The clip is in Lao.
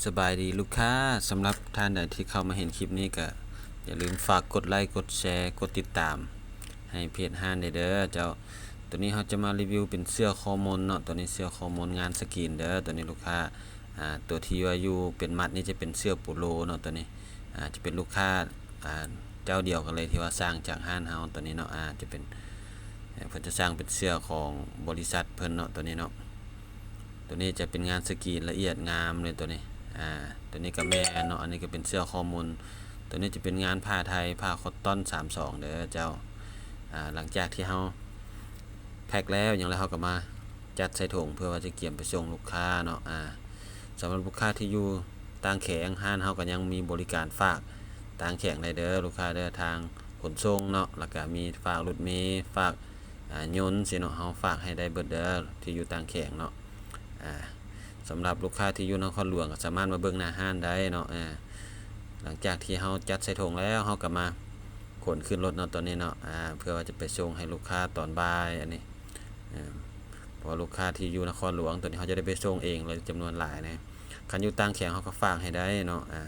ສະບາຍດີລູກຄ້າ, ສຳລັບທ່ານໃດທີ່ເຂົ້າມາເຫັນຄລິບນີ້ ກໍຢ່າລືມຝາກກົດໄລ, ກົດແຊ, ກົດຕິດຕາມໃຫ້ເພຈຮ້ານແດ່ເດີເຈົ້າ. ໂຕນີ້ເຮົາຈະມາຣີວິວເປັນເສື້ອຄໍມົນເນາະ, ໂຕນີ້ເສື້ອຄໍມົນງານສະກຣີນເດີ. ໂຕນີ້ລູກຄ້າ ອາ ໂຕທີ່ວ່າຢູ່ເປັນມັດນີ້ຈະເປັນເສື້ອໂປໂລເນາະ, ໂຕນີ້ ອາ ຈະເປັນລູກຄ້າ ອາ ເຈົ້າດຽວກັນເລີຍທີ່ວ່າສັ່ງຈາກຮ້ານເຮົາ ໂຕນີ້ເນາະ. ອາ ຈະເປັນ ເພິ່ນຈະສັ່ງເປັນເສື້ອຂອງບໍລິສັດເພິ່ນເນາະ ໂຕນີ້ເນາະ. ໂຕນີ້ຈະເປັນງານສະກຣີນລະອຽດງາມເລີຍໂຕນີ້. ອາ ໂຕນີ້ກໍແມ່ນເນາະ, ອັນນີ້ກໍເປັນເສື້ອຄໍມົນ. ໂຕນີ້ຈະເປັນງານຜ້າໄທ ຜ້າຄອດຕອນສາມສອງເດີເຈົ້າ. ອາ ຫຼັງຈາກທີ່ເຮົາແພັກແລ້ວຫຍັງແລ້ວ ເຮົາກໍມາຈັດໃສ່ຖົງ ເພື່ອວ່າຈະກຽມໄປສົ່ງລູກຄ້າເນາະ. ອາ ສຳລັບລູກຄ້າທີ່ຢູ່ຕ່າງແຂວງ, ຮ້ານເຮົາກໍຍັງມີບໍລິການຝາກຕ່າງແຂວງໄດ້ເດີລູກຄ້າເດີ, ທາງຂົນສົ່ງເນາະ, ແລ້ວກໍມີຝາກລົດເມ, ຝາກ ອາ ຍົນຊີ້ເນາະ, ເຮົາຝາກໃຫ້ໄດ້ເບິດເດີ ທີ່ຢູ່ຕ່າງແຂວງເນາະ. ອາ ສຳລັບລູກຄ້າທີ່ຢູ່ນະຄອນຫຼວງກໍສາມາດມາເບິ່ງໜ້າຮ້ານໄດ້ເນາະ. ອາ ຫຼັງຈາກທີ່ເຮົາຈັດໃສ່ຖົງແລ້ວ ເຮົາກໍມາຂົນຂຶ້ນລົດເນາະ ຕອນນີ້ເນາະ. ອາ ເພື່ອວ່າຈະໄປສົ່ງໃຫ້ລູກຄ້າຕອນບ່າຍ ອັນນີ້ ເອີ ເພາະວ່າລູກຄ້າທີ່ຢູ່ນະຄອນຫຼວງ ຕອນນີ້ເຮົາຈະໄດ້ໄປສົ່ງເອງເລີຍ ຈຳນວນຫຼາຍນະ. ຄັນຢູ່ຕ່າງແຂວງເຮົາກໍຝາກໃຫ້ໄດ້ເນາະ. ອາ